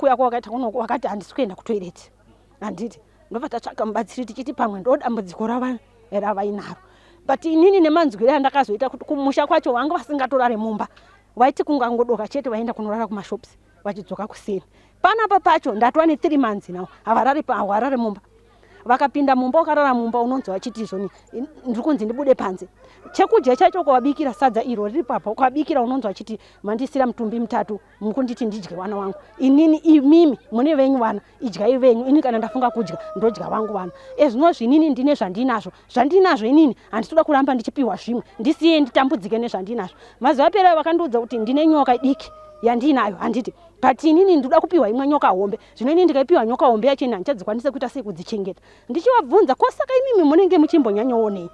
Ndokuuya kwawakaita kunoku wakati handisi kuenda kutoilet handiti ndobva tatsvaga mubatsiri tichiti pamwe ndo dambudziko ravainaro but inini nemanzwire andakazoita kuti kumusha kwacho vanga vasingatorare mumba vaiti kungangodoka chete vaenda kunorara kumashops vachidzoka kuseni panapa pacho ndatwa ne three months now havarari havarare mumba vakapinda mumba ukarara mumba unonzi vachiti izvoni ndiri kunzi ndibude panze chekudya chacho ukavabikira sadza iro riri papa ukavabikira unonzi vachiti mandisira mutumbi mutatu mukunditi ndidye vana wangu inini imimi mune venyu vana idyai venyu ini kana ndafunga kudya ndodya vangu vana ezvinozvi inini ndine zvandinazvo zvandinazvo inini handitoda kuramba ndichipiwa zvimwe ndisiye nditambudzike nezvandinazvo mazuva apera vakandiudza kuti ndine nyoka diki yandiinayo handiti but inini ndinoda kupiwa imwe nyoka hombe zvino inini ndikaipiwa nyoka hombe yacho ini handichadzikwanise kuita sei kudzichengeta ndichivabvunza ko saka imimi munenge muchimbonyanyoonei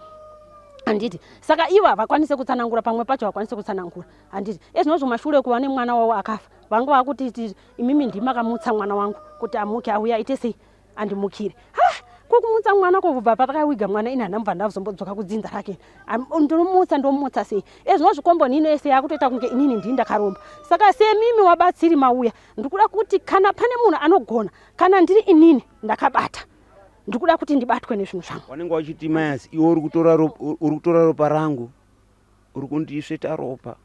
handiti saka ivo havakwanise kutsanangura pamwe pacho havakwanise kutsanangura handiti ezvinozvo mashure kuva nemwana wavo akafa vanga vakuti imimi ndimi makamutsa mwana wangu kuti amuke auye aite sei andimukire ha ko kumutsa mwana ko kubva patakawiga mwana ini handambva ndazombodzoka kudzinza rake ndinomutsa ndomutsa sei ezvino zvikomboni ino yese yakutoita kunge inini ndini ndakaromba saka semimi wabatsiri mauya ndikuda kuti kana pane munhu anogona kana ndiri inini ndakabata ndikuda kuti ndibatwe nezvinhu zvangu wanenge wachiti mayas iwe uri kutora ropa rangu uri kundisveta ropa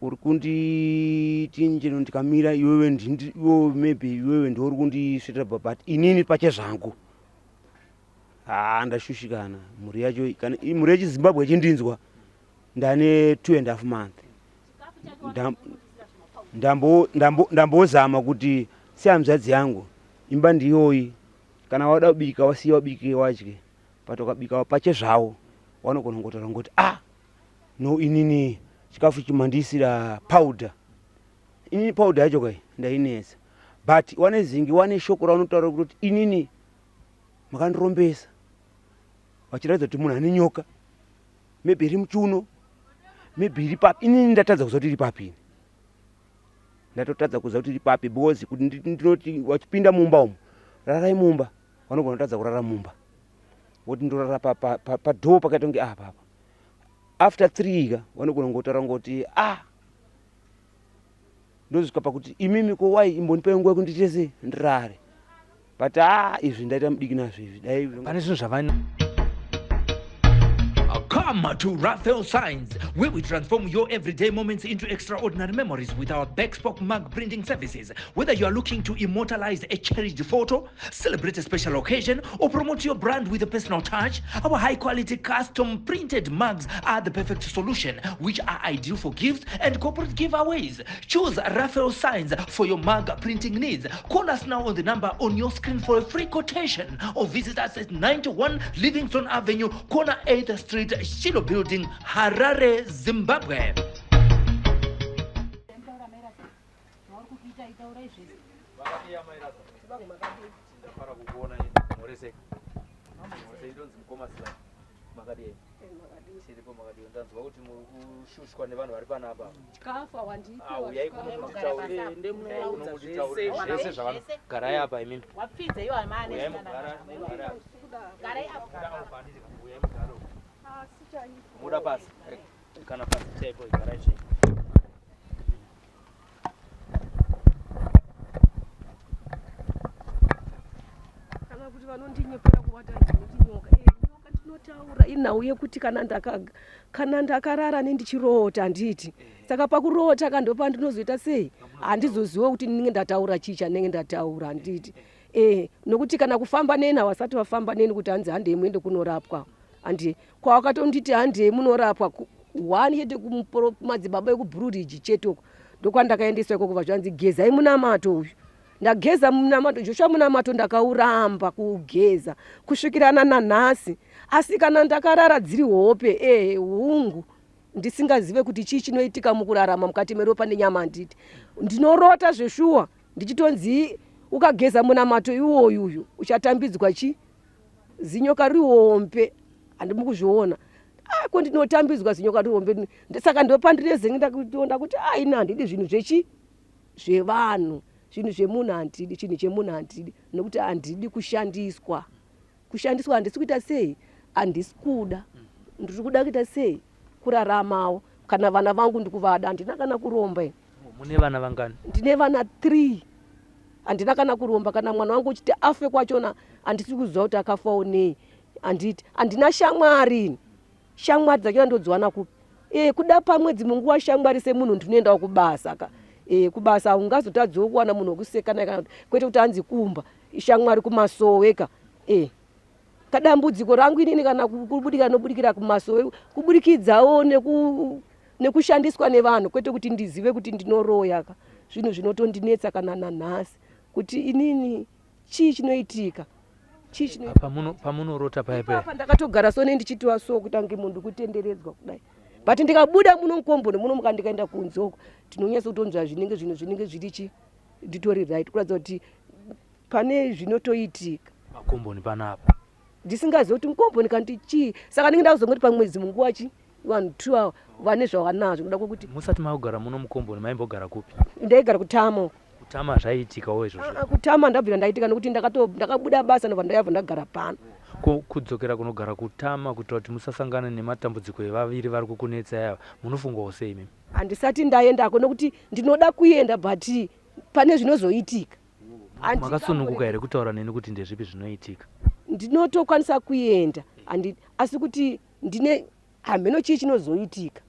uri kunditi njero ndikamira iwewe iwewe maybe iwewe ndiwe uri kundisveta ropa but inini pache zvangu haa ndashushikana mhuri yacho kana mhuri yechizimbabwe ichindinzwa ndane two and half month ndambozama kuti sehanzvadzi yangu imba ndiyoyi kana wada kubika wasiya wabike wadye but ukabika pache zvawo wanogona kungotaura ngoti ah no inini chikafu ichi mandiisira powder inini powder yacho kai ndainetsa but wane zingi wane shoko raunotaura kuti inini makandirombesa vachiratidza kuti munhu ane nyoka maybe iri muchiuno maybe iri papi inini ndatadza kuziva kuti iri papi ini ndatotadza kuziva kuti iri papi because kuti ndinoti wachipinda mumba umu rarai mumba vanogona kutadza kurara mumba woti ndorara padhoo pakaita kunge apa apa after three ka vanogona kungotaura ngoti ah ndozvika pakuti imimi ko wai imbondipai nguva yekuti ndiite sei ndirare but haa izvi ndaita mudiki nazvo izvi dai pane zvinhu zvavana Come to Raphael Signs, where we transform your everyday moments into extraordinary memories with our bespoke mug printing services. Whether you are looking to immortalize a cherished photo, celebrate a special occasion, or promote your brand with a personal touch, our high quality custom printed mugs are the perfect solution, which are ideal for gifts and corporate giveaways. Choose Raphael Signs for your mug printing needs. Call us now on the number on your screen for a free quotation or visit us at 91 Livingston Avenue, corner 8th Street, Shiloh Building, Harare, Zimbabwe. Tiripo makadii? Ndanzwa kuti muri kushushwa nevanhu vari panapa. Chikafu hawandipi. Ah, uyai kuno munditaurire. Kuno munditaurire zvese zvavano. Garai apa imimi. Wapfidza iwo amane. Uyai mugara, mugare apa. Garai apa. Uyai mugare uko. Muda pasi. Kana pasi chaipo garai zvenyu. Kana kuti vanondinyepera kuvata ndinoti nyoka. Eh, nyoka ndinotaura inhau yekuti kana ndaka kana ndakarara nendichiroota handiti. Saka pakuroota ka ndopandinozoita sei? Handizoziwe kuti ndinenge ndataura chii chandinenge ndataura handiti. Eh, nokuti kana kufamba neni havasati vafamba neni kuti hanzi handei muende kunorapwa. Handi kwawakatonditi handei munorapwa one chete kumadzibaba ekuBruriji chete uko ndokwandakaendeswa ikoko vazvanzi gezai munamato uyu ndageza munamato Joshua munamato ndakauramba kuugeza kusvikirana nanhasi asi kana ndakarara dziri hope ehe hungu ndisingazive kuti chii chinoitika mukurarama mukati meropa nenyama handiti ndinorota zveshuwa ndichitonzi ukageza munamato iwoyu uyu uchatambidzwa chi zinyoka rihombe handimukuzviona ah, ko ndinotambidzwa zinyoka rihombe saka ndopandirezenge ndakutonda kuti aina ah, handidi zvinhu zvechi zvevanhu zvinhu zvemunhu handidi chinhu chemunhu handidi nokuti handidi kushandiswa kushandiswa handisi kuita sei handisi kuda ndiri kuda kuita sei kuraramawo kana vana vangu ndikuvada handina kana kuromba ini. Mune vana vangani? Ndine vana 3. Handina kana kuromba kana mwana wangu uchiti afe kwachona handisi kuziva kuti akafawo nei. Handiti handina shamwari ini. Shamwari dzachona ndodziwana kupi? E, kuda pamwe dzimwe nguva shamwari semunhu ndinoendawo kubasa ka. E, kubasa ungazotadzawo kuwana munhu wekuseka naye kana kwete kuti anzi kumba shamwari kumasowe ka. E, kadambudziko rangu inini kana kubudikira nobudikira kumasowe kuburikidzawo neku nekushandiswa nevanhu kwete kuti ndizive kuti ndinoroya ka zvinhu zvinotondinetsa kana nanhasi kuti inini chii chinoitika chii chinoitika pamunorota paya paya apa ndakatogara so nendichitiwa so kutange munhu kutenderedzwa kudai but ndikabuda muno mukomboni muno muka ndikaenda kunze uko tinonyatsa kutonzwa zvinenge zvinhu zvinenge zviri chi nditori right kuratidza kuti pane zvinotoitika makomboni panapa ndisingazivi kuti mukomboni kanti chii saka ndinge ndakuzongoti pamwedzi munguva chi vanhu two awa vane zvavanazvo kuda kwekuti musati makugara muno mukomboni maimbogara kupi ndaigara kutama kutama zvaiitikawo izvozvo ah, ah, kutama ndabvira ndaitika nokuti ndakabuda basa ndobva ndayabva ndagara pano kudzokera kunogara kutama kuitira kuti musasangane nematambudziko evaviri vari kukunetsai ava munofungawo sei imimi handisati ndaendako nokuti ndinoda kuenda but pane zvinozoitika Makasununguka here kutaura neni kuti ndezvipi zvinoitika? Ndinotokwanisa kuenda andi, asi kuti ndine hamheno chii chinozoitika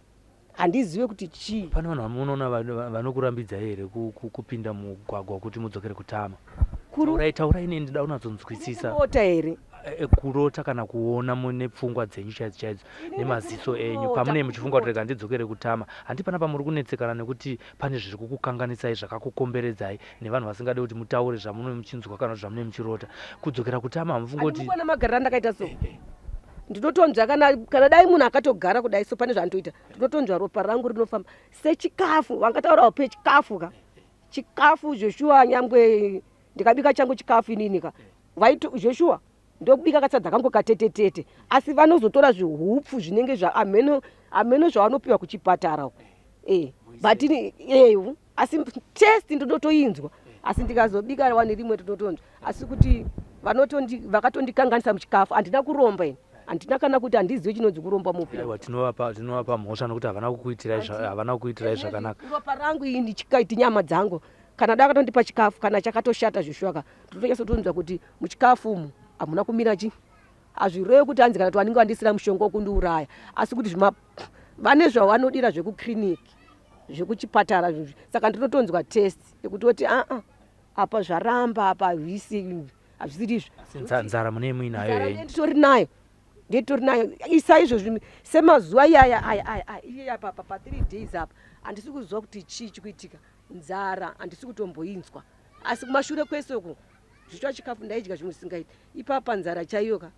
handizive kuti chii. Pane vanhu vamunoona vanokurambidzai here kupinda mugwagwa kuti mudzokere kutama? Taurai, taurai neni ndida kunatsonzwisisa. Kurota here? Eh, kurota kana kuona mune pfungwa dzenyu chaidzo chaidzo nemaziso enyu pamunee muchifunga kuti rega ndidzokere kutama handi pana pamuri kunetsekana nekuti pane zviri kukukanganisai zvakakukomberedzai nevanhu vasingade kuti mutaure zvamunenge muchinzwa kana kuti zvamunenge muchirota kudzokera kutama hamufunge kuti Andikuona magariro andakaita so ndinotonzwa kana kana dai munhu akatogara kudai so pane zvaanotoita ndinotonzwa ropa rangu rinofamba sechikafu vangataurawo pechikafu ka chikafu zveshuwa nyangwe ndikabika changu chikafu inini ka vaito zveshuwa ndokubika kasadza kangu katetetete asi vanozotora zvihupfu zvinenge zva ameno ameno zvavanopiwa kuchipatara uko eh but ini eh asi test ndinotoinzwa asi ndikazobika wani rimwe ndinotonzwa asi kuti vanotondi vakatondikanganisa muchikafu handina kuromba ini handina kana kuti handizive chinonzi kuromba mupi aiwa tinovapa tinovapa mhosva nokuti havana kukuitirai havana kukuitirai zvakanaka ropa rangu ini chikaiti nyama dzangu kana da akatondipa chikafu kana chakatoshata zveshuwa ka ndotonyatsotonzwa kuti muchikafu umu hamuna kumira chi hazvireve kuti hanzi kana kuti vanenge vandisira mushonga wekundiuraya asi kuti zvima vane zvavanodira zvekukiriniki zvekuchipatara zvizvi saka ndinotonzwa test yekuti oti aa apa zvaramba apa hazvisi hazvisiri izvi nzara mune muinayo henyu nditori nayo nditori nayo isa izvozvi semazuva iyaya aya aya iye apa pa three days apa handisi kuziva kuti chii chikuitika nzara handisi kutomboinzwa asi kumashure kwese uku zvichwa chikafu ndaidya zvimwe zvisingaiti ipapa nzara chaiyo ka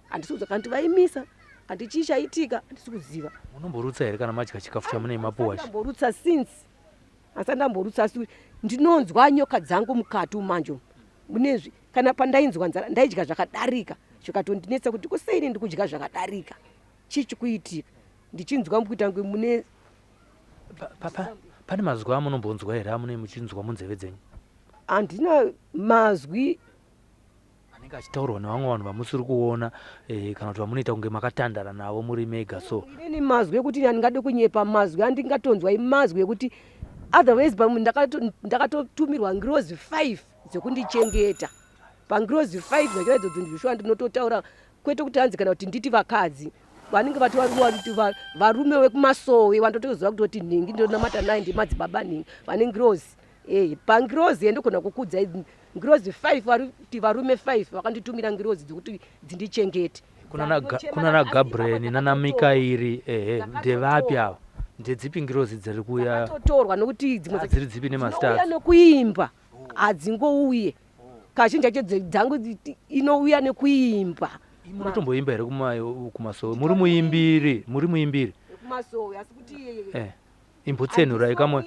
handisi kuziva kanti vaimisa kanti chii chaitika handisi kuziva munomborutsa here kana madya chikafu chamunei mapuwa ndamborutsa since asi ndamborutsa asi ndinonzwa nyoka dzangu mukati umanje munezvi kana pandainzwa nzara ndaidya zvakadarika zvikatondinetsa kuti kuseini ndikudya zvakadarika chii chikuitika ndichinzwa mukuita kunge mune Pane mazwi amunombonzwa here amunee muchinzwa munzeve dzenyu? Handina mazwi anenge achitaurwa nevamwe vanhu vamusiri kuona eh, kana kuti vamunoita kunge makatandara navo muri mega so inini mazwi ekuti andingade kunyepa mazwi andingatonzwa imazwi ekuti otherwise pamwe ndakatotumirwa ngirozi 5 dzekundichengeta pangirozi 5 dzacho idzodzo ndishuwa ndinototaura kwete kuti hanzi kana kuti nditi vakadzi vanenge vati varume vekumasowe vandotoziva kutoti nhingi ndonamata naye ndimadzibaba nhingi vane ngirozi e pangirozi yandogona kukudza ngirozi 5 varikuti varume 5 vakanditumira ngirozi dzekuti dzindichengete kunana gabriel nana mikairi ehe ndevapi ava ndedzipi ngirozi dziri kuuya dzakatotorwa nokuti dzimwe ah, dziri dzipi nemazita nekuimba hadzingouye kazhinji acho dzangu inouya nekuimba munotomboimba here kumasowe muri muimbiri muri muimbiri kumasowe asi kuti eh, imbotsenhurai kamwe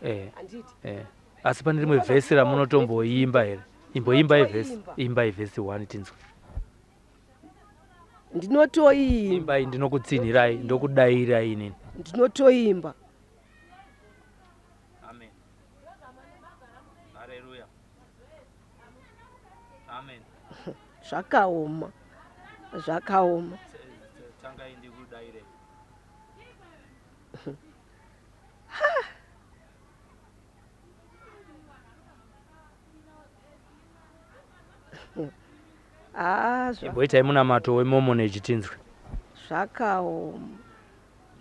eh. eh. eh. asi pane rimwe vhesi ramunotomboimba here imboimbai vhesi imbai vhesi one tinzwe ndinotoimba imbai ndinokutsinhirai ndokudairai inini ndinotoimba Amen. Hallelujah. Amen. Zvakaoma. Zvakaoma. Tangai ndikudaire. Haa zva Imboitai munamato wemomoneji tinzwe. Zvakaoma.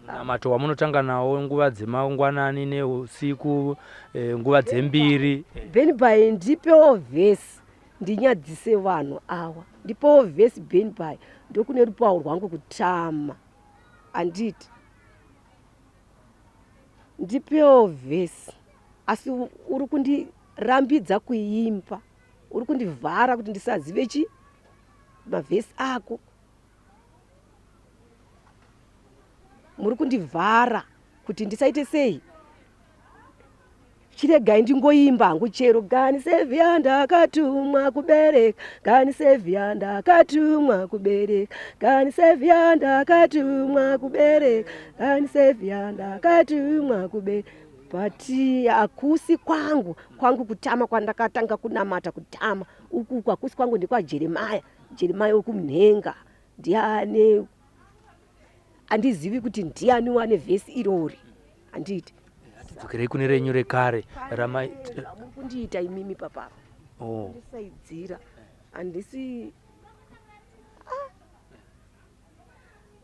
Munamato wamunotanga nawo nguva dzemangwanani neusiku, eh, nguva dzembiri. Benby ndipewo vhesi ndinyadzise vanhu awa. Ndipewo vhesi Benby ndokune rupawo rwangu kutama. Anditi. Ndipewo vhesi asi uri kundirambidza kuimba. Uri kundivhara kuti ndisazive chi mavhesi ako. Muri kundivhara kuti ndisaite sei? Chiregai ndingoimba hangu chero gani sevia ndakatumwa kubereka gani sevia ndakatumwa kubereka gani sevia ndakatumwa kubereka gani sevia ndakatumwa kubereka but hakusi kwangu kwangu kutama kwandakatanga kunamata kutama uku uku hakusi kwangu ndekwajeremaya jeremaya wekumhenga ndiane handizivi kuti ndiani wane vhesi irori handiti Dzokerei kune renyu rekare ramai muri kundiita imimi papapa oh. ndisaidzira handisi ah.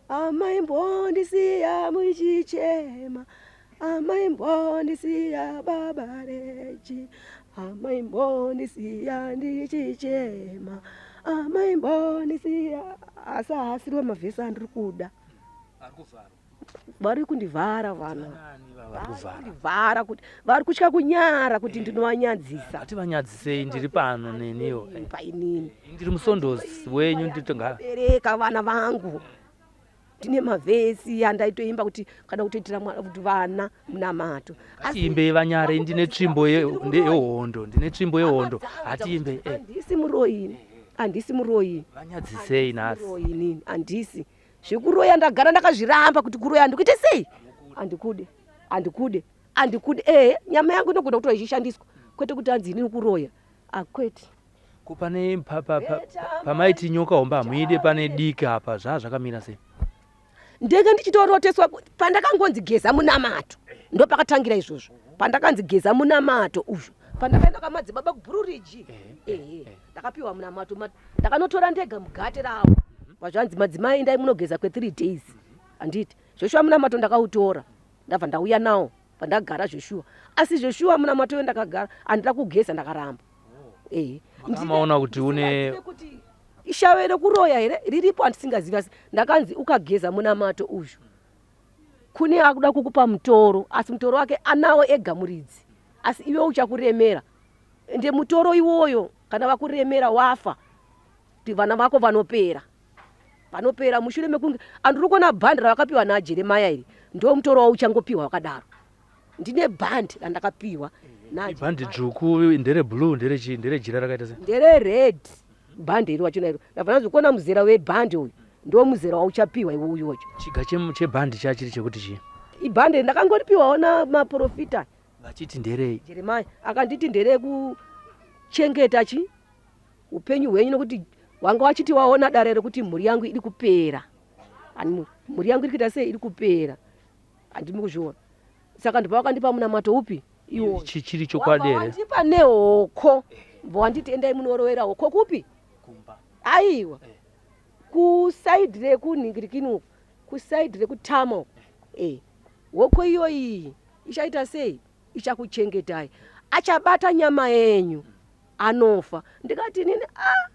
Amai mbondisiya muchichema amai mbondisiya baba reji amai mbondisiya ndichichema amai mbondisiya asi haasiriwo mavhesi andiri kuda vari kundivhara vanhu vari kundivhara kuti vari kutya kunyara kuti ndinovanyadzisa hativanyadzisei ndiri pano neniwo painini ndiri musondosi wenyu nditobereka vana vangu ndine mavhesi andaitoimba kuti kana kutoitira kuti vana munamato hatiimbei vanyare ndine tsvimbo yehondo ndine tsvimbo yehondo hatiimbei eh. handisi muroyi handisi muroyi vanyadzisei nhasi inini handisi zvekuroya ndagara ndakazviramba kuti kuroya handikuite sei handikude handikude handikude ehe nyama yangu inogona kutora ichishandiswa kwete kuti hanzi inini kuroya akwete ko pane pamaiti nyoka hombe hamuide pane diki apa zvaa zvakamira sei ndenge ndichitoroteswa pandakangonzi geza munamato ndopakatangira izvozvo pandakanzi geza munamato uyu pandakaenda kwamadzibaba kubhururiji ehe ndakapiwa munamato ndakanotora ndega mugate ravo vazvanzi madzimai endai munogeza kwe3 days handiti zveshuwa munamato ndakautora ndabva ndauya nawo pandagara zveshuwa asi zveshuwa munamato yo ndakagara handida kugeza ndakaramba ehe maona kuti une kuti ishave rekuroya here riripo handisingazivi asi ndakanzi ukageza munamato uyu kune akuda kukupa mutoro asi mutoro wake anawo ega muridzi asi iwe uchakuremera ende mutoro iwoyo kana vakuremera wafa kuti vana vako vanopera vanopera mushure mekunge andiri kuona bhandi ravakapiwa najeremaya iri ndo mutoro wauchangopiwa wakadaro ndine bhandi randakapiwa bhandi dzvuku ndere blue ndere chii ndere jira rakaita se ndere red bhandi iri wachona iro ndabva ndazokuona muzera webhandi uyu ndo muzera wauchapiwa iwe uyu wacho chiga chebhandi chachiri chekuti chii ibhandi ndakangoripiwawo namaprofita Vachiti nderei? Jeremia akanditi nderekuchengeta chi upenyu hwenyu nokuti wanga wachiti waona dare rekuti mhuri yangu iri kupera. Ani mhuri yangu iri kuita sei iri kupera. Handimi kuzviona. Saka ndipo wakandipa munamato upi? Iwo. Chiri chokwadi here? Wandipa nehoko. Wanditi endai munorovera hoko kupi? Kumba. Aiwa. Eh. Kusaidi rekunhingirikini uku. Kusaidi rekutama uku. Eh. Hoko iyoyi ichaita sei? Ichakuchengetai. Achabata nyama yenyu anofa. Ndikati inini ah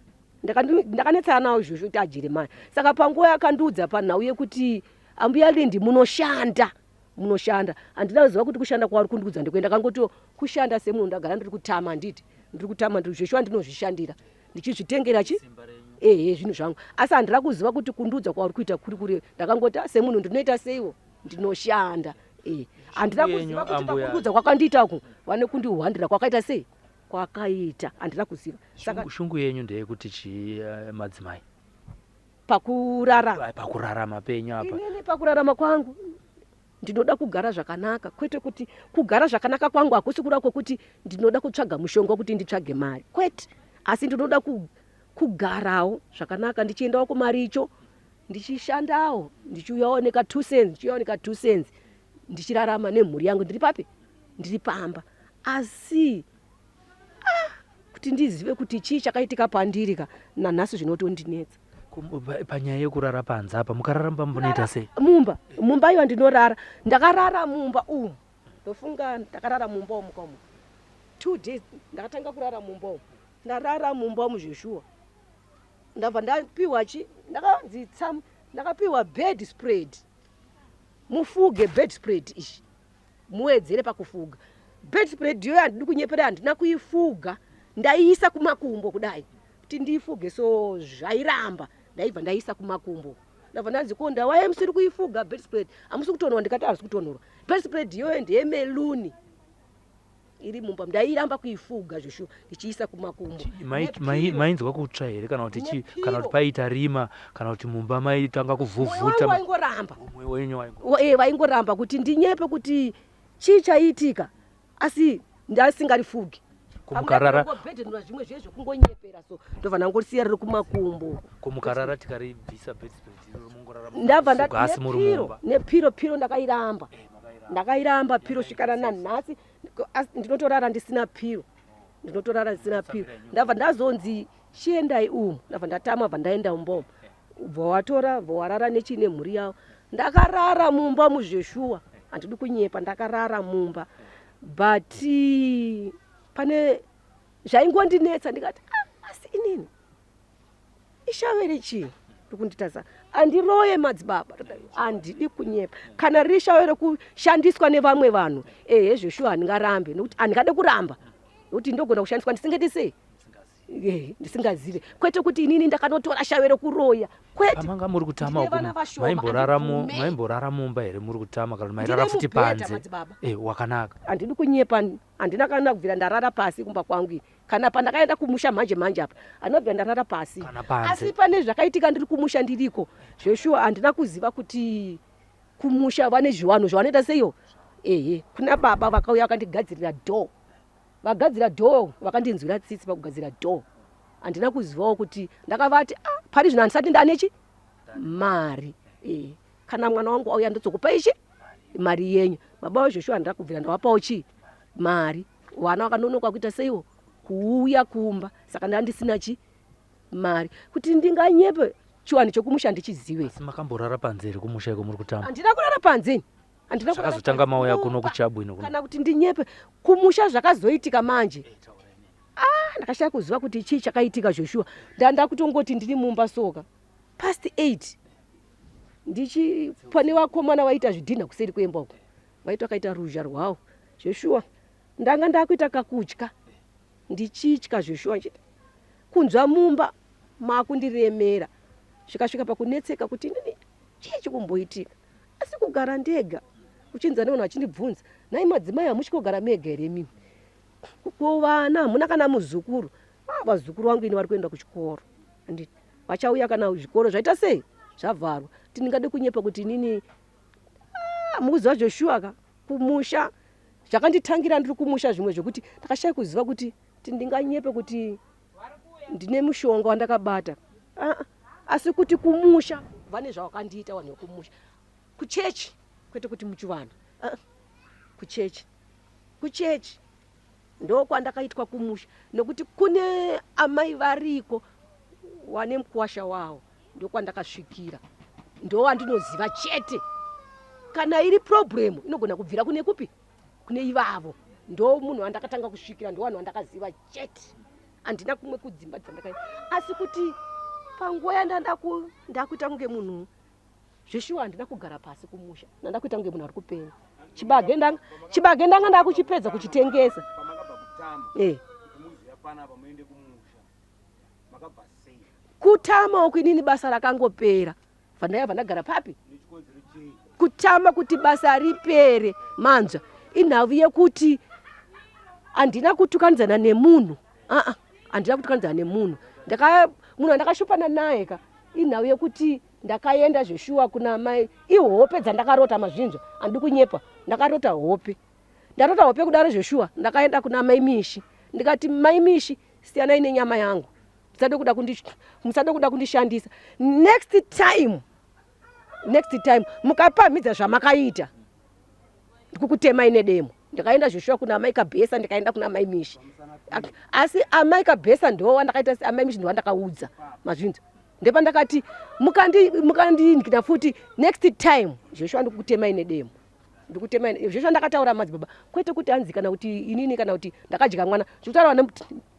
ndakanetsana nawo izvozvo kuti ajeremaya. Saka panguva yakandiudza panhau yekuti ambuya Lindi munoshanda munoshanda handina kuziva kuti kushanda kwauri kundiudza ndikuenda kangoti kushanda semunhu ndagara ndiri kutama handiti ndiri kutama ndiri zveshuwa ndinozvishandira ndichizvitengera chi ehe zvinhu zvangu asi handina kuziva kuti kundiudza kwauri kuita kuri kure ndakangoti ah, semunhu ndinoita seiwo ndinoshanda eh handina kuziva kuti kakundudza kwakandiita uku vane kundihwandira kwakaita sei kwakaita handina kuziva saka shungu yenyu ndeyekuti chii eh, madzimai pakurarama pakurarama penyu apa inini pakurarama kwangu ndinoda kugara zvakanaka kwete kuti kugara zvakanaka kwangu hakusi kuda kwekuti ndinoda kutsvaga mushonga kuti nditsvage mari kwete asi ndinoda kugarawo zvakanaka ndichiendawo kumaricho ndichishandawo ndichiuyawo neka two cents ndichiuyawo neka two cents ndichirarama nemhuri yangu ndiri papi ndiri pamba asi ah, Kuti ndizive kuti chii chakaitika pandiri ka nanhasi zvinotondinetsa. Panyaya yekurara panze apa mukarara mumba munoita sei? Mumba, mumba iyo ndinorara. Ndakarara mumba umu. Ndofunga ndakarara mumba umu komo. 2 days ndakatanga kurara mumba umu. Ndarara mumba umu zveshuwa. Ndabva ndapiwa chi ndakanzi tsam ndakapiwa bed spread. Mufuge bed spread ichi. Muwedzere pakufuga. Bed spread iyoyo handidi kunyepera handina kuifuga. Ndaiisa kumakumbo kudai. Kuti ndiifuge so zvairamba. Ndaibva ndaiisa kumakumbo. Ndabva ndanzi ko ndawai musiri kuifuga bed spread. Hamusi kutonhorwa ndikati hazvisi kutonhorwa. Bed spread iyoyo ndeyemeluni. Iri mumba ndairamba kuifuga zveshuwa ndichiisa kumakumbo. Mainzwa kutsva here kana kuti chi kana kuti paita rima kana kuti mumba maitanga kuvhuvhuta? Waingoramba. Eh, vaingoramba kuti ndinyepe kuti chii chaiitika asi ndasingarifugi. Kumukarara bhedhenura zvimwe zviye zvekungonyepera so ndobva ndangosiya riri kumakumbo. Kumukarara tikaribvisa bedspread iroro mongorara ndabva ndati nepiro piro ndakairamba. Eh, ndakairamba piro svikana nanhasi ndinotorara ndisina piro ndinotorara ndisina piro ndabva ndazonzi chiendai umu ndabva ndatama bva ndaenda mumba umu bva watora bva warara nechii nemhuri yavo ndakarara mumba muzveshuwa handidi kunyepa ndakarara mumba but pane zvaingondinetsa ndikati ah, asi inini Ishave rechii rikunditadza andiroye madzibaba handidi kunyepa kana riri shave rekushandiswa nevamwe vanhu ehe zveshuwa handingarambe nekuti handingade kuramba nekuti ndogona kushandiswa ndisingati sei ndisingazive kwete kuti inini ndakanotora shave rekuroya kwete pamanga muri kutama uku maimborara maimborara mumba here muri kutama kana mairara futi panze eh wakanaka handidi kunyepa handina kana kubvira ndarara pasi kumba kwangu ini kana pandakaenda kumusha manje manje apa anobva ndarara pasi asi pane zvakaitika ndiri kumusha ndiriko zveshuwa handina kuziva kuti kumusha vane zviwanhu zvavanoita seiyo ehe kuna baba vakauya vakandigadzirira door vagadzira door vakandinzwira tsitsi pakugadzira door handina kuzivawo kuti ndakavati ah, pari zvino handisati ndanechi mari e kana mwana wangu auya ndodzokupa ichi mari yenyu baba vajoshua handina kubvira ndavapawo chii mari Vana vakanonoka kuita seiwo kuuya kumba saka ndandisina chi mari kuti ndinganyepe chiwanhu chokumusha ndichizive. Asi makamborara panze here kumusha iko muri kutamba? Handina kurara panze ini. Handina kurara Zvakazotanga mauya kuno kuchabwino kuno. Kana kuti ndinyepe kumusha zvakazoitika manje. Ah, ndakashaya kuziva kuti chii chakaitika Joshua. Ndanda kutongoti ndiri mumba soka. Past 8 ndichi pane vakomana vaita zvidhinha kuseri kwemba uko. Vaiti vakaita ruzha rwawo zveshuwa ndanga ndakuita kakutya ndichitya zveshuwa ndichiti kunzwa mumba makundiremera zvikasvika pakunetseka kuti inini chii chikumboitika asi kugara ndega uchinza nevanhu vachindibvunza nhai madzimai hamusi kugara mega here imimi ko vana hamuna kana muzukuru ah, vazukuru vangu ini vari kuenda kuchikoro anditi vachauya kana zvikoro zvaita sei zvavharwa ti ndingade kunyepa kuti inini Ah, mukuziva Joshua ka kumusha zvakanditangira ndiri kumusha zvimwe zvekuti ndakashaya kuziva kuti ti ndinganyepe kuti ndine mushonga wandakabata ah, ah, asi kuti kumusha vane zvavakandiita vanhu vekumusha kuchechi kwete kuti muchivanhu ah, kuchechi kuchechi ndokwandakaitwa kumusha nekuti kune amai variko wane mukuwasha wawo ndokwandakasvikira ndowandinoziva chete kana iri problem inogona kubvira kune kupi kune ivavo ndo munhu wandakatanga kusvikira ndowanhu wandakaziva chete handina kumwe kudzimba dzandakaita asi kuti panguva yandandakuita kunge munhu zveshuwa handina kugara pasi kumusha ndandakuita kunge munhu ari kupenga chibage ndanga chibage ndanga ndakuchipedza kuchitengesa eh. Kutama uku inini basa rakangopera vandaiva ndagara papi kutama kuti basa ripere manzwa inhau yekuti handina kutukanidzana nemunhu aa handina kutukanidzana nemunhu ndaka munhu andakashupana naye ka inhau yekuti ndakaenda zveshuwa kuna mai ihope dzandakarota mazvinzwa handidi kunyepa ndakarota hope ndarota hope kudaro zveshuwa ndakaenda kuna mai mishi ndikati mai mishi siyanai nenyama yangu musade kuda kundi musade kuda kundishandisa next time next time mukapamhidza zvamakaita ndikukutemai nedemo. Ndakaenda zveshuwa kuna amai Kabhesa, ndikaenda kuna amai Mishi. Asi amai Kabhesa ndo wandakaita, amai Mishi ndo wandakaudza. Mazvinzwa? Ndepandakati mukandi mukandindikina futi next time zveshuwa ndikukutemai nedemo. Ndikutemai zveshuwa ndakataura madzibaba kwete kuti hanzi kana kuti inini kana kuti ndakadya mwana. Zvekutaura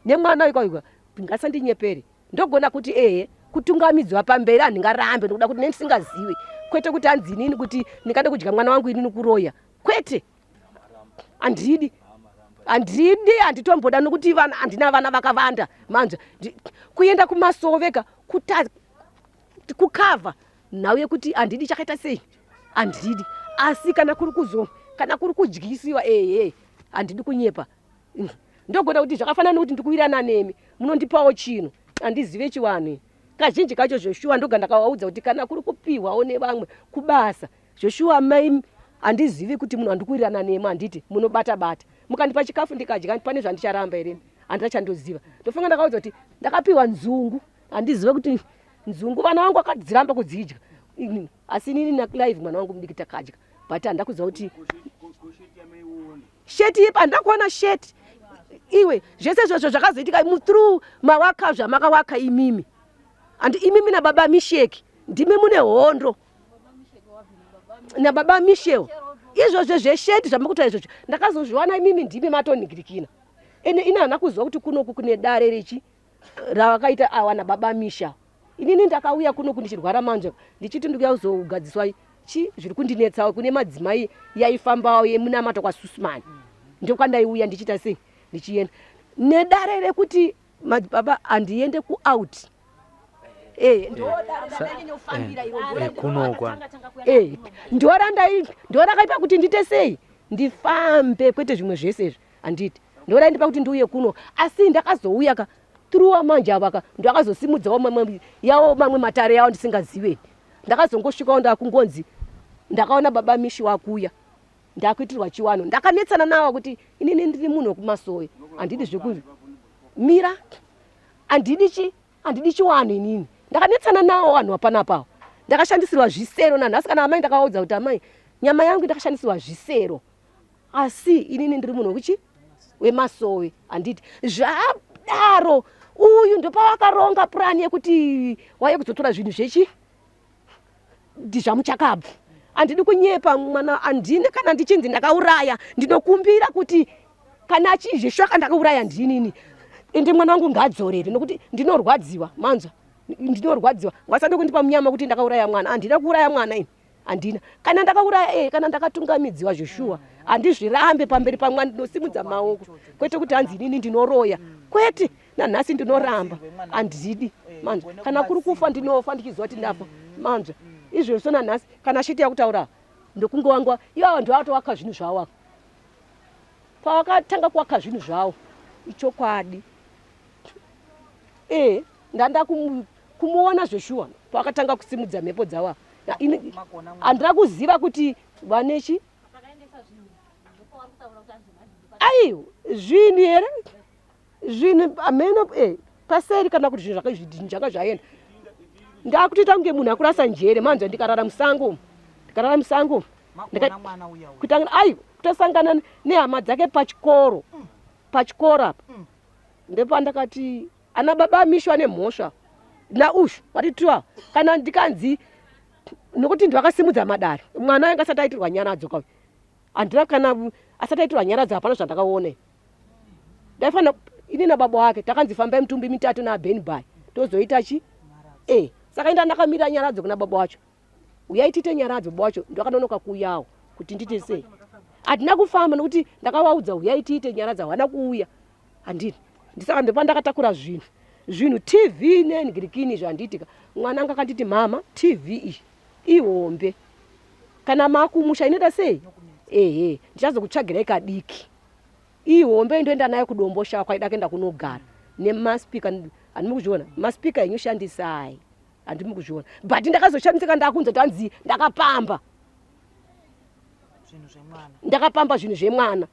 nemwana ikwa ngasandinyepere. Ndogona kuti ehe kutungamidzwa pamberi handingarambe ndokuda kuti nendisingazive kwete kuti hanzi inini kuti ndingade kudya mwana wangu inini kuroya kwete handidi handidi handitomboda nokuti vana handina vana vakavanda manje kuenda kumasove ka kukavha nhau yekuti handidi chakaita sei handidi asi kana kuri kuzo kana kuri kudyisiwa ehe handidi kunyepa ndogona kuti zvakafanana nekuti ndikuwirana nemi munondipawo chinhu handizive chiwanhu kazhinji kacho zveshuwa ndoga ndakavaudza kuti kana kuri kupihwawo nevamwe kubasa zveshuwa mai handizivi kuti munhu andikuwirirana nemi handiti munobata bata mukandipa chikafu ndikadya pane zvandicharamba here handina chandoziva ndofunga ndakaudza kuti ndakapiwa nzungu handizive kuti nzungu vana vangu vakadziramba kudzidya asi inini naclive mwana wangu mudiki takadya but handina kuziva kuti sheti ipa handina kuona sheti iwe zvese izvozvo zvakazoitika through mawaka zvamakawaka imimi and imimi nababa misheki ndimi mune hondo nababa Michel izvozvo zvesheti zvamukutaura izvozvo ndakazozviwana imimi ndimi matonhingirikina ende ini handina kuziva kuti kunoku kune dare rechi ravakaita awa nababa Michel inini ndakauya kunoku ndichirwara manje ndichiti ndikuya kuzogadziswa chi zviri kundinetsawo kune madzimai yaifambawo yemunamato kwasusman ndokwandaiuya ndichiita sei ndichienda nedare rekuti madzibaba handiende kuout Eh, eh, kunokwa eh, ndorakaipa kuti ndiite sei ndifambe kwete zvimwe zvese izvi handiti ndoraindipa kuti ndiuye kuno asi ndakazouya ka through manje ava ka ndakazosimudzawo mamwe yawo mamwe matare yawo ndisingazive ndakazongosvikawo ndakungonzi ndakaona baba mishi wakuya ndakuitirwa chiwano ndakanetsana nawo kuti inini ndiri munhu wekumasowe handidi zvekumira handidi chi handidi chiwanhu inini ndakanetsana nawo vanhu vapanapa ndakashandisirwa zvisero nanhasi kana amai ndakavaudza kuti amai nyama yangu ndakashandisirwa zvisero asi inini ndiri munhu wekuchi wemasowe handiti zvadaro uyu ndopawakaronga purani yekuti waiye kuzotora zvinhu zvechi ndizvamuchakabvu handidi kunyepa mwana handini kana ndichinzi ndakauraya ndinokumbira kuti kana achizvishwaka ndakauraya ndinini ende mwana wangu ngaadzorere nokuti ndinorwadziwa manzwa ndinorwadziwa wasade kundipa munyama kuti ndakauraya mwana handina kuuraya mwana ini handina kana ndakauraya e kana ndakatungamidziwa zveshuwa handizvirambe pamberi pamwana ndinosimudza maoko kwete kuti hanzi inini ndinoroya kwete nanhasi ndinoramba handidi manzwa kana kuri kufa ndinofa ndichiziva kuti ndafa manzwa izvozvo nanhasi kana shiti yakutaura ndokunge wangwa ivo vanhu vatovaka zvinhu zvavo ava pavakatanga kuwaka zvinhu zvavo ichokwadi e ndanda kumuona zveshuwa pavakatanga kusimudza mhepo dzavo handina kuziva kuti vanechi aiwa zvinhu here zvinhu hameno eh, paseri kana kuti zvinhu zvaka zvaenda ndakutoita kunge munhu akurasa njere manzwa ndikarara musango ndikarara musango kutanga ai kutosangana nehama dzake pachikoro mm. pachikoro apa mm. ndepandakati ana baba misho ane mhosva naushu vatitiwa kana ndikanzi nokuti ndivakasimudza madare mwana anga asati aitirwa nyaradzo kauyu handina kana asati aitirwa nyaradzo hapana zvandakaona ndaifanira ini nababa wake takanzi fambai mutumbi mitatu naben by tozoita chi e saka inda ndakamira nyaradzo kuna baba wacho uyai tiite nyaradzo baba wacho ndakanonoka kuuyawo kuti ndite sei handina kufamba nokuti ndakavaudza uyai tiite nyaradzo havana kuuya handini ndisaka ndopandakatakura zvinhu zvinhu tv nengirikini izvo handiitika mwana anga akanditi mama tv iyi ihombe kana makumusha inoita sei ehe ndichazokutsvagirai kadiki Iyi hombe ndoenda nayo kudomboshawa kwaida kuenda kunogara nemaspika handimi kuzviona maspika henyu shandisai handimi kuzviona but ndakazoshamisika ndakunza kuti hanzi ndakapamba ndakapamba zvinhu zvemwana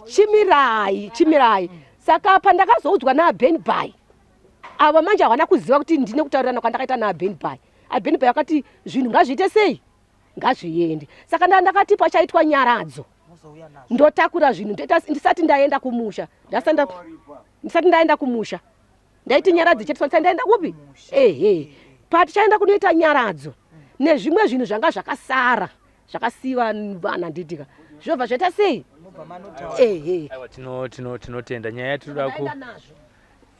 chimirai chimirai saka pandakazoudzwa naaben by ava manje havana kuziva kuti ndine kutaurirana kwandakaita naaben by aben by akati zvinhu ngazviite sei Ngazviende. Saka nda ndakati pachaitwa nyaradzo ndotakura zvinhu ndoita ndisati ndaenda kumusha. Ndisati ndaenda kumusha. Ndaiti nyaradzo chete ndisati ndaenda kupi? Ehe. Patichaenda kunoita nyaradzo nezvimwe zvinhu zvanga zvakasara zvakasiiwa vana nditika zvobva zvaita sei? Ehe. Aiwa tinotenda tino, tino nyaya yatinoda ku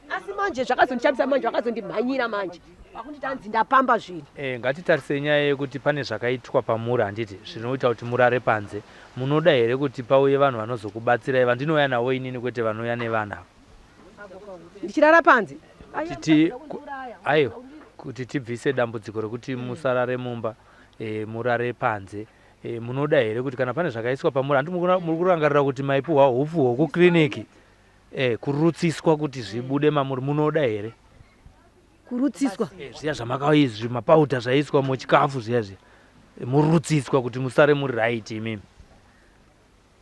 asi manje zvakazondishamisa manje vakazondimhanyira manje vakunditi hanzi ndapamba zvinhu. E, ngatitarisei nyaya yekuti pane zvakaitwa pamuri handiti zvinoita kuti murare panze. Munoda here kuti pauye vanhu vanozokubatsirai vandinouya navo inini kwete vanouya nevana ava? Ndichirara panze? Aiwa, kuti tibvise dambudziko rekuti musarare mumba e, murare panze. E, munoda here kuti kana pane zvakaiswa pamuri handiti muri kurangarira kuti maipiwa hupfu hwekukiriniki Eh, kurutsiswa kuti zvibude mamuri munoda here? Kurutsiswa? Eh, zviya zvamakaizvi mapauta zvaiswa muchikafu zviya zviya. Eh, murutsiswa kuti musare muri right imimi.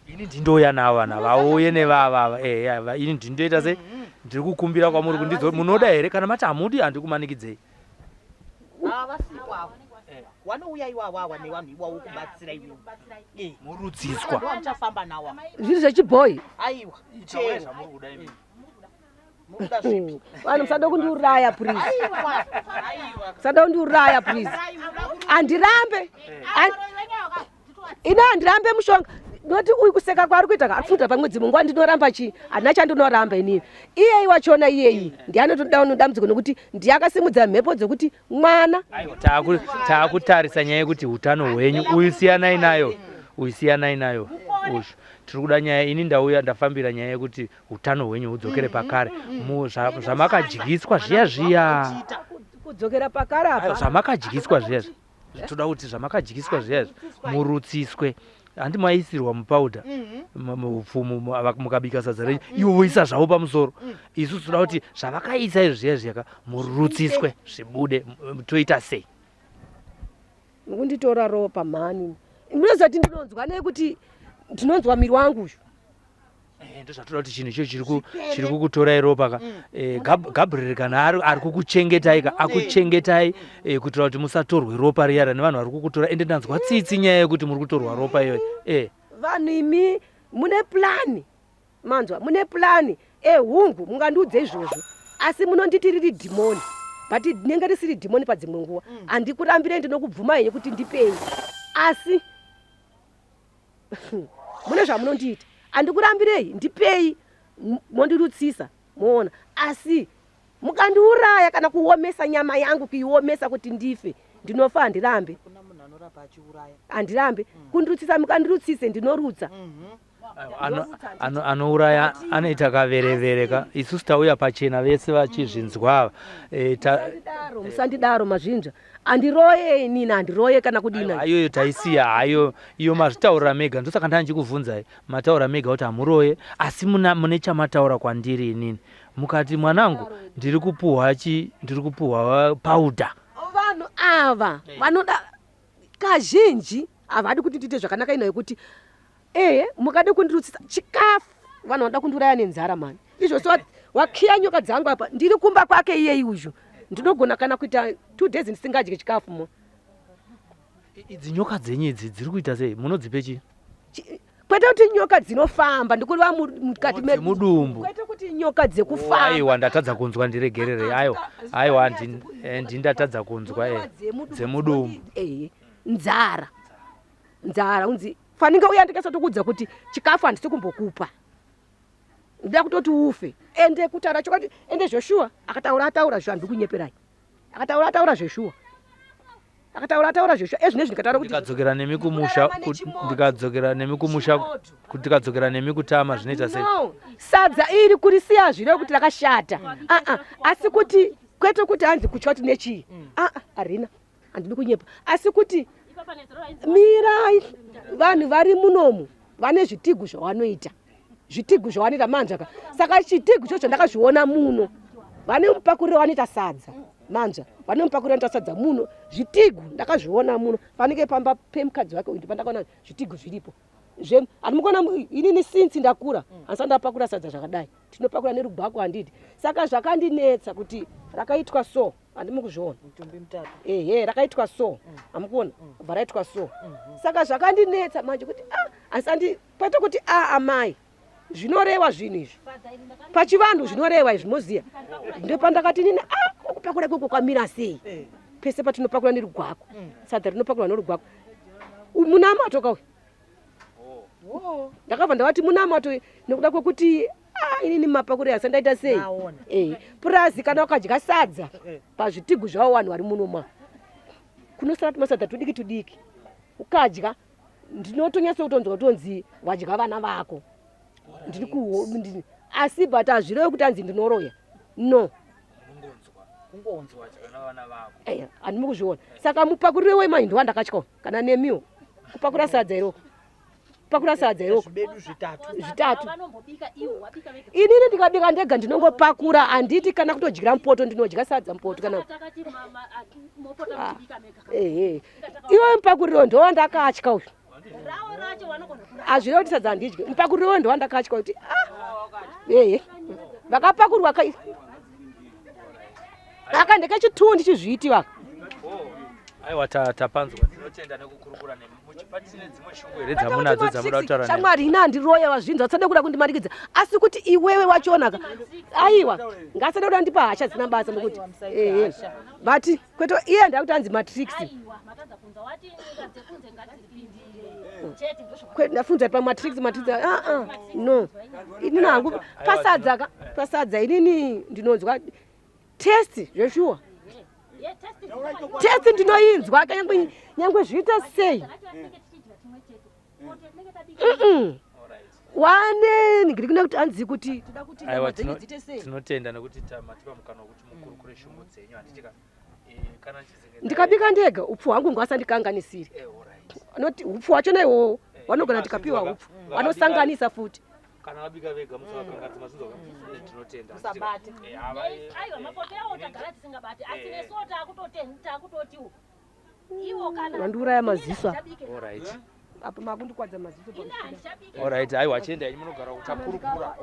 Ini ndindouya navo vana vauye nevava ava. Eh, ya, ini ndindoita sei? Ndiri kukumbira kwamuri kundidzo munoda here kana mati hamudi handikumanikidzei. Havasipo avo. Wanouya iwawo awa nevanhu iwawo kubatsira iwewe. Eh. Murutsiswa. Ndo muchafamba nawo. Zviri zvechibhoyi. Aiwa. Chero. Mukuda zvipi? Vanhu musada kundiuraya please. Musada kundiuraya please. Andirambe. Ini handirambe mushonga noti uyu kuseka kwaari kuita kaapfuta pamwe dzimwe nguva ndinoramba chii handina chandinoramba inini iyeyi wachona iyeyi ndiye anotoda dambudziko nekuti ndiye akasimudza mhepo dzekuti mwana taakutarisa nyaya yekuti utano hwenyu uyu siyanai nayo uyu siyanai nayo uyu tiri kuda nyaya ini ndauya ndafambira nyaya yekuti utano hwenyu hudzokere pakare zvamakadyiswa zviya zviya kudzokera pakare apa zvamakadyiswa zviya zviya toda kuti zvamakadyiswa zviya izvi murutsiswe handi maisirwa mupauda muupfu mukabika sadza renyu ivo voisa zvavo pamusoro isu toda kuti zvavakaisa izvi zviya zviyaka murutsiswe zvibude toita sei mukunditora ropa mhani munoziva kuti ndinonzwa nei kuti ndinonzwa miri wangu uyu Eh, ndozvatoda kuti chinhu icho chiri kukutorai ropa ka mm. eh, Gabriel kana ari kukuchengetai ka akuchengetai eh, kuitira kuti musatorwe ropa riya nevanhu vari kukutora ende ndanzwa tsitsi nyaya yekuti muri kutorwa ropa iyoyo eh. Vanhu imi mune plani manzwa mune plani ehungu mungandiudze izvozvo asi munonditi riri dhimoni but rinenge risiri dhimoni padzimwe nguva mm. handikurambirei ndinokubvumai yekuti ndipei asi mune zvamunondiita andikurambirei ndipei mondirutsisa moona asi mukandiuraya kana kuomesa nyama yangu kuiomesa kuti ndife ndinofa handirambe handirambe mm. kundirutsisa mukandirutsise ndinorutsa mm-hmm. Anouraya anoita kaverevere ka isusu tauya pachena vese vachizvinzwa ava eh, musandidaro mazvinzwa Andiroye inini handiroye kana kudini. Ayoyo taisiya hayo iyo mazvitaurira mega ndosaka ndandichikuvhunzai mataura mega kuti hamuroye asi muna mune chamataura kwandiri inini mukati mwanangu ndiri kupuhwa chi ndiri kupuhwa powder. Vanhu ava vanoda kazhinji havadi kuti ndiite zvakanaka ino yekuti Ehe, mukade kundirutsisa chikafu vanhu vanoda kundiuraya nenzara mani. Izvo so wakiya nyoka dzangu apa ndiri kumba kwake iyeyi uyu. Ndinogona kana kuita 2 days ndisingadye chikafu mo. Idzi nyoka dzenyu idzi dziri kuita sei? Munodzipe chii? Kwete kuti nyoka dzinofamba ndikureva mukati mudumbu. Kwete kuti nyoka dzekufamba. Aiwa ndatadza kunzwa ndiregerere. Aiwa aiwa ndindatadza kunzwa eh dzemudumbu. Eh nzara. Nzara unzi faninge uya ndikasatokuudza kuti chikafu handisi kumbokupa ndoda kutoti ufe ende kutaura chokwadi ende zveshuwa akataura ataura zvo handiri kunyeperai akataura ataura zveshuwa akataura ataura zveshuwa ezvinezvi ndikataura kuti ndikadzokera nemi kumusha ndikadzokera nemi kumusha kuti tikadzokera nemi kutama zvinoita sei no sadza iri kurisiya zviro kuti rakashata aa asi kuti kwete kuti hanzi kutya kuti nechii aa harina handidi kunyepa asi kuti mirai vanhu vari munomu vane zvitigu zvavanoita zvitigu zvavanoita manzva ka saka chitigu cho chandakazviona muno vane mupakuriro vanoita sadza manzva vane mupakuriro vanoita sadza muno zvitigu ndakazviona muno panenge pamba pemukadzi wake uyu ndipandakaona zvitigu zviripo zve handimukona inini since ndakura handisati ndapakura sadza zvakadai tinopakura nerugwako handidi saka zvakandinetsa kuti rakaitwa so. Handimi kuzviona? Mitumbi mitatu. Ehe, rakaitwa so. Hamukuona? Bva raitwa so. Saka zvakandinetsa manje kuti a asi andi kwete kuti a amai zvinorewa zvinhu izvi pachivanhu zvinoreva izvi moziya. Ndopandakati nini a kupakura ikoko kwamira sei? Pese patinopakura nerugwako, sadza rinopakurwa norugwako. Munamato kauyu. Ndakabva ndavati munamato nekuda kwekuti ah, inini mapakuri asa ndaita sei? Naona. Purazi kana ukadya sadza pazvitigu zvavo vanhu vari muno ma kunosara tumasadza tudiki tudiki, ukadya ndinotonyatsa kutonzwa kutonzi wadya vana vako. Ndiri ku asi but hazvirevi kuti anzi ndinoroya, no. Kungonzwa. Handimi kuzviona? Saka mupakurire wemai ndo wandakatyawo kana nemiwo kupakura sadza iroko, kupakura sadza iroko. Zvibedu zvitatu. Zvitatu. Vanombobika ivo, wabika vega. Inini ndikabika ndega ndinongopakura, handiti kana kutodyira mupoto, ndinodya sadza mupoto kana Takati mopota muchibika mega. Ehe, iwe mupakuriro ndowandakatya uyu. Rawo racho vanogona kurara. Hazvirevi kuti sadza handidyi. Mupakuriro ndowandakatya kuti ah, ehe, vakapakurwa kai aka ndekechituwo ndichizviiti vaka. Aiwa, tapanzwa, tinotenda nekukurukura nemi. Patine dzimwe shungu here dzamunadzo dzamuda kutaura nemi? Shamwari, ina handiroya, vazvinzi vasade kuda kundimanikidza, asi kuti iwewe wachionaka, aiwa, ngasade kuda ndipa hasha dzina basa nokuti ehe, but kwete iye ndakuti anzi matrix. Aiwa, matadza kunza wati nyika dzekunze ngadzipindire chete, ndozvo. Ndafunza pamatrix, matrix, aa ah, no, inini hangu pasadza ka, pasadza inini ndinonzwa taste zveshuwa. Taste ndinoinzwa nyangwe nyangwe zviita sei. Wane ndiri kuda kuti anzi kuti toda kuti Aiwa, nyama dzenyu dziite sei. Tinotenda nekuti matipa mukana wekuti mukurukure shungu dzenyu, handiti ka? Kana chizenge Ndikabika ndega upfu hwangu ngasandikanganisire. Alright. Noti upfu wachona iwowo vanogona tikapiwa upfu vanosanganisa futi. Kana vabika vega musavakanganisa, mazinzwa ka? Tinotenda. Musabate. Aiwa, mapoto yawo tagara tisingabati, asi nesuwo takutotiwo iwo kana Vandiuraya maziso apa. Alright. Apa makundikwadza maziso. Ina handichabiki. Alright, aiwa, chiendai munogara kutakurukura.